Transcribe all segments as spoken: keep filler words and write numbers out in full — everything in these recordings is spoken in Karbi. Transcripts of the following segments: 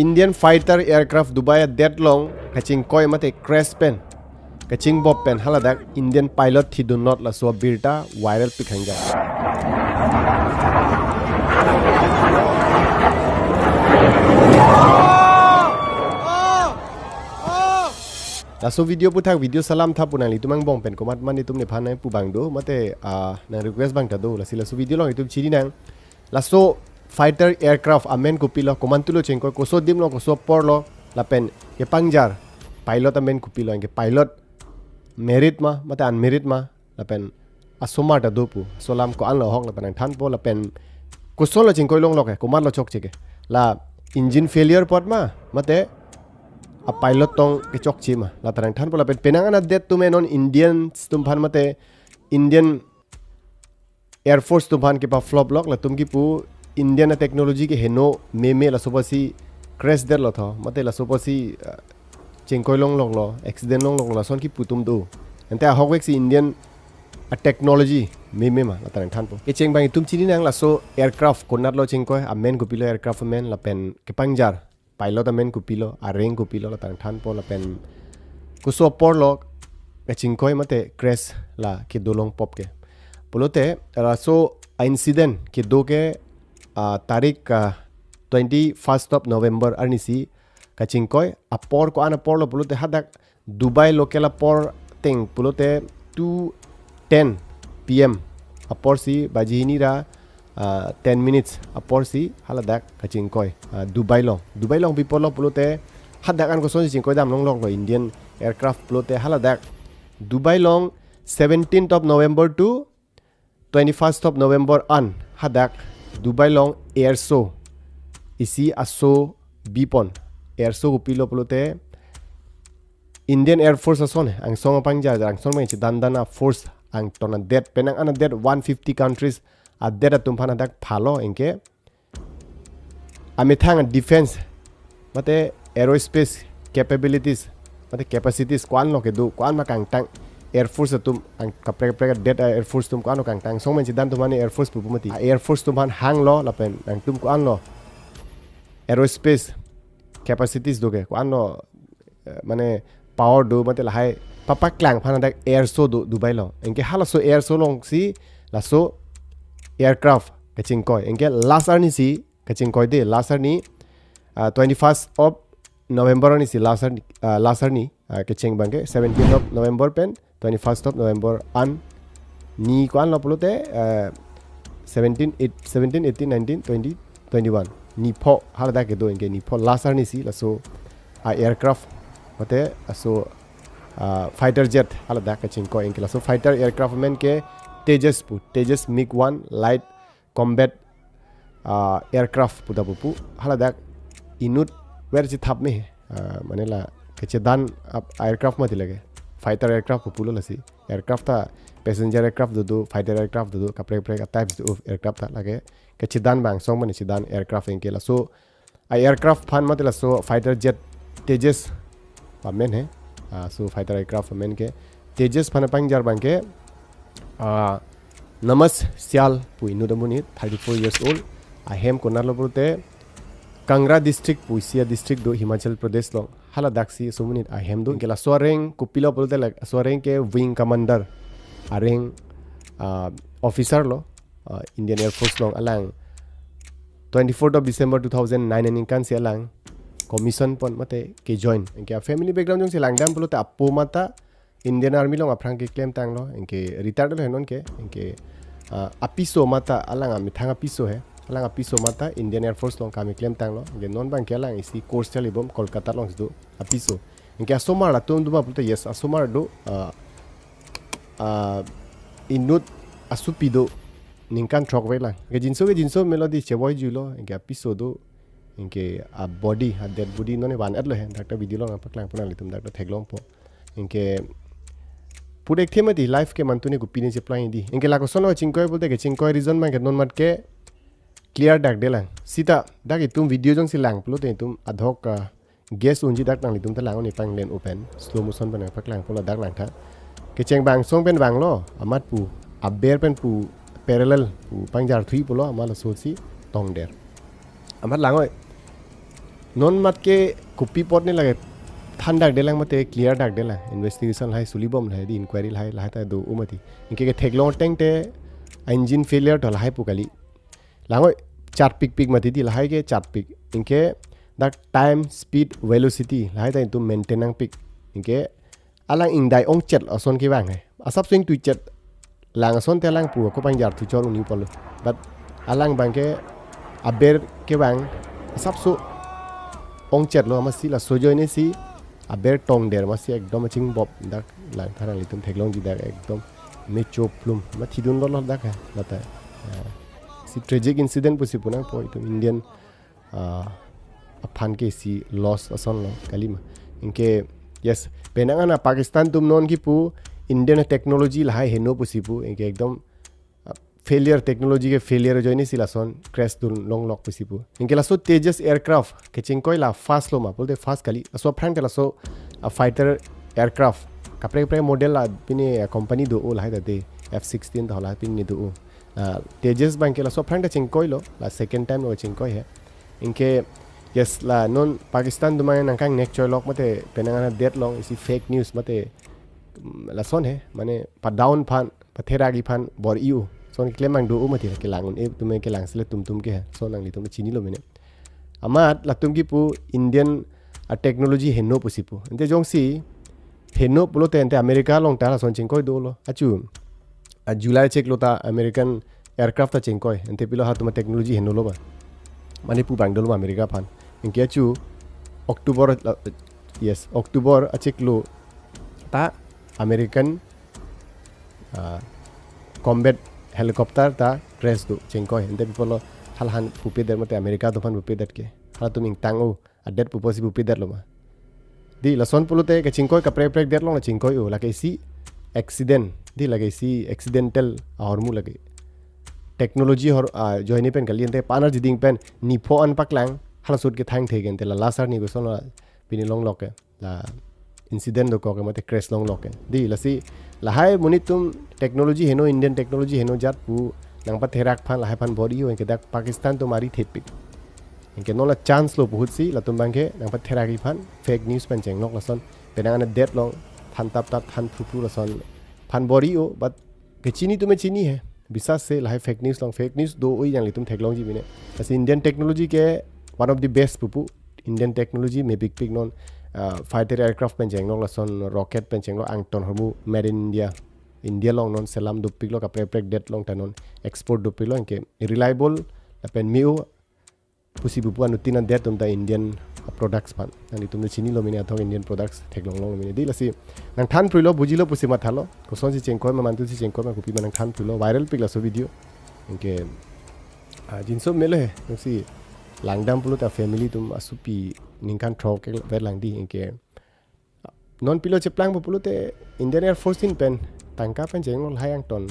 Indian fighter aircraft Dubai adet along kachingkoi mate crash pen, kachingbop pen haladak Indian pilot thidunlot laso abirta viral pikhangja. Laso video aphuthak video salam tha pu nanglitum angbong pen komat man itum nephan nangpu abang do mate, ah, nang request abang ta do, lasi laso video along itum chininang. Laso fighter aircraft amen kopilo, komantulo chingkoi, koso adim lo, koso apor lo, lapen kepangjar pilot amen kopilo, anke pilot married ma mate unmarried ma, lapen asomar ta do pu, aso alam ko-an lo ahok la ta nangthanpo, lapen kosonlo chingkoi longlok ke, komatlo chokche ke, la engine failure apot ma mate apilot tong kechokche ma, la ta nangthanpo, lapen penang an adet atum non Indians atum aphan mate Indian Air Force atum aphan kepa-flop lok, latum kipu Indian a-technology ke heno meme, laso apotsi crash detlo tho mate laso apotsi, uh, chingkoi longloklo, accident longloklo, lason kipu atum do. Ante ahokvek si Indian a-technology meme ma, la ta nangthanpo. Kecheng abang itum chininang laso aircraft konatlo chingkoi, amen kopilo aircraft amen, lapen kepangjar pilot amen kopilo, areng kopilo, la ta nangthanpo, lapen koso apor lo kachingkoi mate crash la kedo longpop ke. Pulote laso a-incident kedo ke, ah, tarik, ah, twenty-first of November arnisi kachingkoi, apor ko-an apor lo pulote hadak Dubai local apor ateng pulote two ten P M aporsi, baji hini ra, ah, ten minutes aporsi haladak kachingkoi, ah, Dubai along. Dubai along pi apotlo pulote hadak an kosonsi chingkoi dam longloklo Indian aircraft pulote haladak Dubai along seventeenth of November to twenty-first of November an hadak Dubai along air show isi aso bipon. Air show kopilo pulote Indian Air Force ason angsong apangjar, angsong abang chedandan a-force angton adet, penang an adet one fifty countries adet atum aphan hadak phalo, anke amethang defense mate aerospace capabilities mate capacities ko-anlo kedo, ko-an ma kangtang, Air Force atum ang kaprek kaprek adet a-Air Force atum ko-anlo kangtang, angsong abang chedan atum aphan Air Force pupu mati. A-Air Force atum aphan hanglo lapen nangtum ko-anlo aerospace capacities do ke, ko-anlo, eh, mane power do mate lahai papaklang aphan hadak air show do Dubai along. Anke halaso air show alongsi laso aircraft kachingkoi. Anke last arnisi kachingkoi de, last arni, ah, twenty-first of November arnisi last arni, ah, last arni, ah, kecheng abang ke seventeenth of November pen twenty-first of November an ni ko-anlo pulote, ah, seventeen, eight, seventeen, eighteen, nineteen, twenty, twenty-one. Ni pho haladak kedo, anke ni pho last arnisi laso a-aircraft mate laso, ah, fighter jet haladak kachingkoi, anke laso fighter aircraft amen ke Tejas pu, Tejas MiG one light combat, ah, aircraft pu ta pupu, haladak inut ver chethap me, ah, mane la kechedan ap-, aircraft mati lake, fighter aircraft pupulo lasi. Aircraft ta passenger aircraft do do, fighter aircraft do do, kaprek kaprek a-types do aircraft ta, lake kechedan abang angsong mane chedan aircraft, anke laso a-aircraft aphan mate laso fighter jet Tejas amen he. Ah, so fighter aircraft amen ke Tejas aphan apangjar abang ke, ah, Namas Syal pu inut amonit, thirty-four years old. Ahem konatlo pulote Kangra district pu isi a-district do Himachal Pradesh along, haladaksi aso amonit ahem do. Anke laso areng kopilo pulote laso areng ke wing commander areng, ah, officer lo, ah, Indian Air Force along. Alang twenty-fourth of December two thousand nine aningkan si alang commission pon mate kejoin. Anke a-family background jongsi langdam pulote apo mata Indian Army along aphrang keklemtanglo, anke retired lo he non ke, anke, ah, apiso mata alang amethang apiso he, alang apiso mata Indian Air Force along kam keklemtanglo, anke non abang ke alang isi course chali bom Kolkata alongsi do apiso. Anke asomar latum do ma pulote, yes, asomar do, ah, ah, inut asupi do, ningkan throk ve lang. Anke jinso ke jinso melodi chevoi juilo, anke apiso do, anke a-body, a-dead body non ne van-etlo he, dak ta video along paklangpo nanglitum, dak ta theklongpo. Anke put ek thema di life ke mantune kopine cheplang di. Anke la kosonlo chingkoi pulote kechingkoi reason abang ke non mat ke clear dak de lang. Sita dak itum video jongsi lang pulote itum ad hoc, ah, guess unji, dak nanglitum ta lang-o, ne panglen open slow motion pen paklangpo, ladak langtha. Kecheng abang angsong pen vanglo, amat pu aber pen pu parallel pu pangjar thui pulo, amat lasosi tongder. Amat lang-oi. Non mat ke kopi apot ne lake than dakdelang mate clear dakdelang. Investigation lahai solibom lahai di, inquiry lahai, lahai ta do-o mati. Anke ketheklong ateng te engine failure to lahai pu kali. Langoi chartpikpik mati di, lahai ke chartpik. Anke dak time, speed, velocity lahai ta itum maintain nangpik. Anke alang ingdai ongchet ason kevang he. Asapso ingtuichet lang ason te alang pu ako pangjar thuchor uni pulo. But alang abang ke aber kevang asapso ongchetlo, amatsi laso ajoine si aber tongder, amatsi ekdom achingbop dak lang than nanglitum theklongji dak ekdom mecho plum. Mathidun lolo dak he lata. Ah, si tragic incident pusi pu nangpo itum Indian ah, aphan ke si loss asonlo kalima. Anke, yes, penang an Pakistan atum non kipu Indian technology lahai heno pusi pu. Anke ekdom, ah, failure, technology ke failure ajoine si lason crash dun longlok pusi pu. Anke laso Tejas aircraft kechengkoi la fast lo ma, pulote fast kali. Laso aphrang te laso, ah, fighter aircraft kaprek kaprek model la pine, ah, company do-o lahai ta de, F sixteen ta lahai pine do-o. Ah, Tejas abang ke laso aphrang ta chengkoilo, la second time lo chengkoi he. Anke, yes, la non Pakistan atum nangkangnek choilok mate penang an adet along isi fake news mate, mm, lason he, mane padown aphan, patherak aphan bor-i-o. Lason keklem abang do-o mati, kelang un-e atum kelang sile tumtum ke he. Lason nanglitum chinilo mene. Amat latum kipu Indian, ah, technology heno pusi pu. Ante jongsi heno pulote ante America along ta lason chengkoi dolo. Achu, ah, July achiklo ta American aircraft ta chengkoi. Ante pilo ha tuma technology henolo ba. Mane pu abang dolo ma America aphan. Anke achu October, la, yes, October achiklo ta American, ah, combat helicopter ta crash do chengkoi. Ante pi pulo halahei pupedet mate America atum aphan pupedet ke. Halatum ingtang-o adet pupo si pupedetlo ma. Di lason pulote kechengkoi kaprek kaprek det along la chengkoi-o, lake isi accident. Di lake isi accidental ahormu lake. Technology hor, ah, ajoine pen kali ante panar jiding pen nipho an paklang, hala ahut ke thangthe ke ante la last arni koson la pine longlok ke. La incident dokok ke mate crash longlok ke. Di lasi lahai monit atum technology heno, Indian technology heno ajat pu nangpatherak aphan lahai aphan bor-i-o, anke dak Pakistan atum ari thepik. Anke non la chance lo puhut si latum abang ke nangpatherak aphan fake news pen chenglok lason. Penang an adet along than tap tap than phru phru lason aphan bor-i-o, but kechini atum chini he. Bisas se lahai fake news along, fake news do-o-i nanglitum theklongji mene. Lasi Indian technology ke one of the best pupu. Indian technology mepikpik non, ah, fighter aircraft pen chenglok lason rocket pen chenglok angton ahormu made in India. India along non selam dopiklo, kaprek kaprek det along ta non export dopiklo, anke reliable lapen me-o pusi pupu anuttin adet atum ta Indian, ah, products aphan. Nanglitum chinilo mene athok Indian products theklonglong mene. Di lasi nangthan phruilo, bujilo pusi mathalo. Kosonsi chengkoi ma, mantu si chengkoi ma, kopi ma nangthan phruilo. Viral pik laso video. Anke, ah, jinso melo he. Nangsi langdam pulote family atum asupi ningkan throk ke verlang di. Anke non pilo cheplangpo pulote Indian Air Force ahin pen tangka pen chenglok lahai angton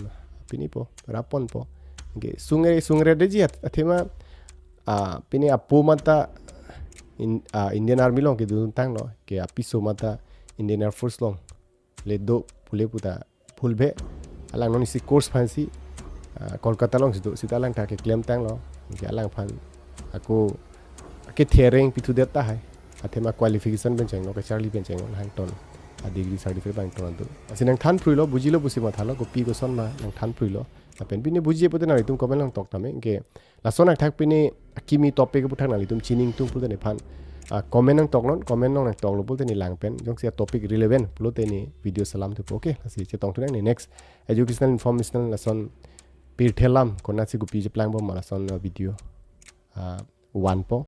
pinipo, raponpo. Anke sungre, sungredeji at-, athema, ah, pine apo mata in, ah, Indian Army along kedun tanglo, ke apiso mata Indian Air Force along le do pule puta phulbe. Alang non isi course aphansi, ah, Kolkata alongsi do, sita alang ta keklem tanglo. Anke alangphan ako kethereng pithudet tahai. Athema qualification pen chenglok, kacharli pen chenglok, hangton a degree certificate abang ton do. Lasi nangthan phruilo, bujilo pusi mathalo, kopi koson ma nangthan phruilo. Lapen pine buji pulote nanglitum comment along tok tame. Anke lason athak pine akimi topic aputhak nanglitum chini ingtung pulote nephan, ah, comment nangtoknon, comment along nangtoklo pulote ne lang pen, jongsi a topic relevant pulote ne video selam thupo. Okay, lasi chetong thunang ne next educational, informational lason pirthe alam konatsi kopi cheplangbom ma lason, ah, video, ah, vanpo.